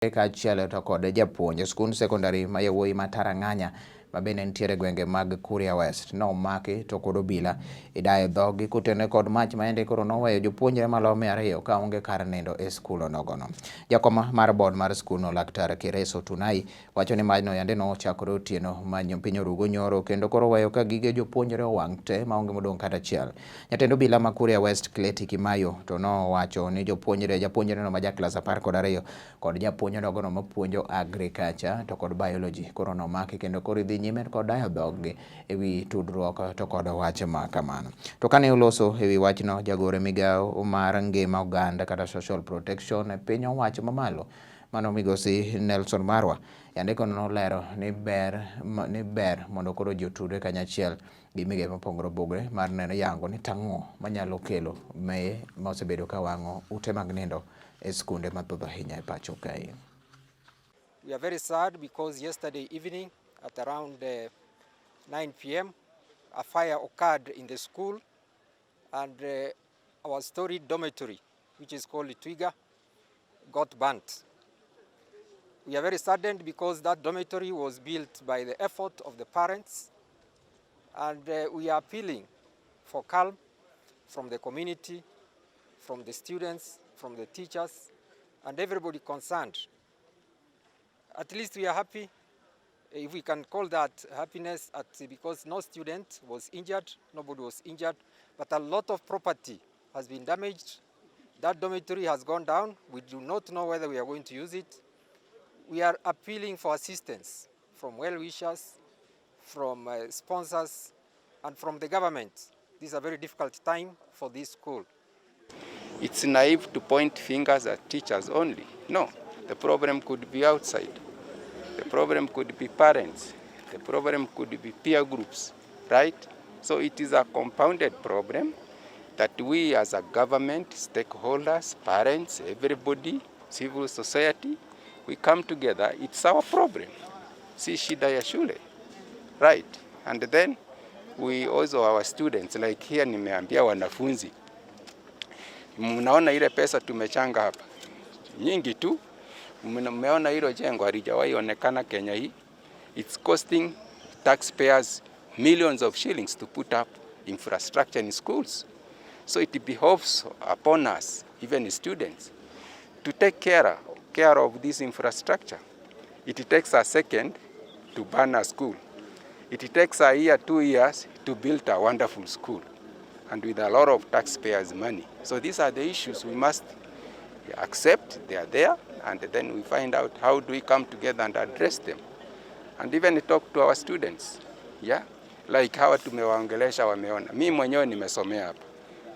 Kaachiel to kod japuonj e skund sekondari ma yawuoyi ma Tarang'anya ma bende nitiere e gwenge mag Kuria West nomaki to kod obila idayo dhogi kotenore kod mach maende koro noweyo jopuonjre maloyo 200 ka onge kar nindo e skul onogono. Jakom mar bod mar skulno Laktar Kereso Tunai wacho ni majno yande nochakore otieno ma piny orugo nyoro kendo koro weyo ka gige jopuonjre owang' te maonge modong' kata achiel. Jatend obila ma Kuria West Kleti Kimayo to nowacho ni jopuonjre japuonjreno ma ja klas 12 kod japuonj onogono mapuonjo agriculture to kod biology koro nomaki kendo koro idhi nyime kod dayo dhoggi e wi tudruok to kod wach ma kamano. To kane oloso e wi wachno, jagoro e migawo mar ngima oganda kata social protection e piny owacho mamalo mano migosi Nelson Marwa yande kono nolero ni ber ni ber mondo koro ji otudre kanyachiel gi migepe mopogore opogore mar neno yango ni tang'o manyalo kelo meye ma osebedo ka wang'o ute mag nindo e skunde mathoth ahinya e pacho kae. We are very sad because yesterday evening at around 9 p.m. a fire occurred in the school and our storied dormitory, which is called Twiga, got burnt. We are very saddened because that dormitory was built by the effort of the parents, and we are appealing for calm from the community, from the students, from the teachers, and everybody concerned. At least we are happy, if we can call that happiness, because no student was injured, nobody was injured, but a lot of property has been damaged. That dormitory has gone down. We do not know whether we are going to use it. We are appealing for assistance from well-wishers, from sponsors, and from the government. This is a very difficult time for this school. It's naive to point fingers at teachers only. No, the problem could be outside. The problem could be parents. The problem could be peer groups, right? So it is a compounded problem that we as a government, stakeholders, parents, everybody, civil society, we come together. It's our problem. Si shida ya shule, right? And then we also our students, like here nimeambia wanafunzi, mnaona ile pesa tumechanga hapa nyingi tu, mmeona hilo jengo halijawahi onekana Kenya hii. It's costing taxpayers millions of shillings to put up infrastructure in schools. So it behoves upon us, even students, to take care of this infrastructure. It takes a second to burn a school. It takes a year, 2 years to build a wonderful school, and with a lot of taxpayers' money. So these are the issues we must accept, they are there, and then we find out how do we come together and address them. And even talk to our students. Yeah? Like hawa tumewaongelesha wameona. Mimi mwenyewe nimesomea hapa.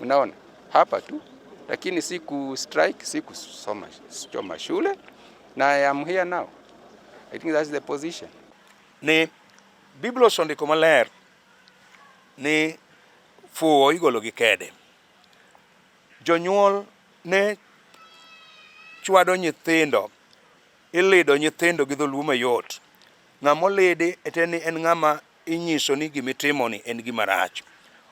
Unaona? Hapa tu. Lakini siku strike, siku soma, choma shule, na I am here now. I think that's the position. Ni Biblos ondiko maler ni fuwo igolo gi kede. Jonyuol ne chwado nyithindo, ilido nyithindo gi dholuo mayot. Ng'ama olidi ete ni en ng'ama inyiso ni gimitimo ni en gima rach.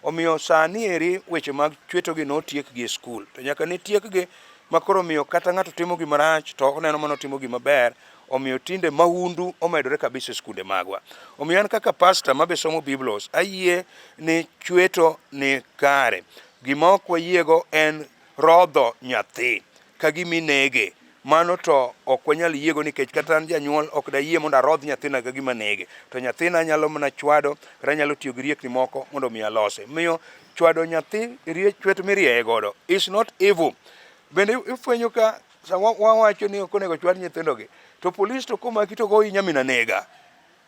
Omiyo sani eri weche mag chweto gi notiek gi e skul. To nyaka ne tiekgi ma koro miyo kata ng'ato timo gima rach to oneno mana otimo gima ber. Omiyo tinde mahundu omedore kabisa e skunde magwa. Omiyo an kaka pastor mabe somo Biblos, ayie ni chweto ni kare. Gima ok wayiego en rodho nyathi ka gima inege. Mano to ok wanyal yiego nikech kata an janyuol ok dayie mondo arodh nyathina ka gima nege. To nyathina anyalo mana chwado kata anyalo tiyo gi riekni moko mondo mi alose. Miyo chwado nyathi chwet mirieye godo is not evil. Bende ifwenyo ka sama wawacho ni ok onego chwad nyithindogi to polis to komaki to goyi nyamin anega.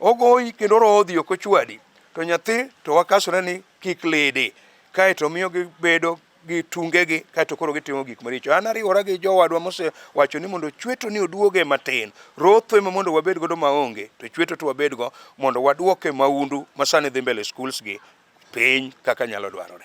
Ogoyi kendo orodhi ok ochwadi. To nyathi to wakasore ni kik lidi. Kaeto miyo gibedo gi tungegi kaeto koro gitimo gik maricho. An ariwora gi jowadwa mosewacho ni mondo chweto ni oduoge matin. Rotho ema mondo wabed godo maonge, to chweto to wabed go mondo waduoke mahundu ma sani dhi mbele schools gi piny kaka nyalo dwarore.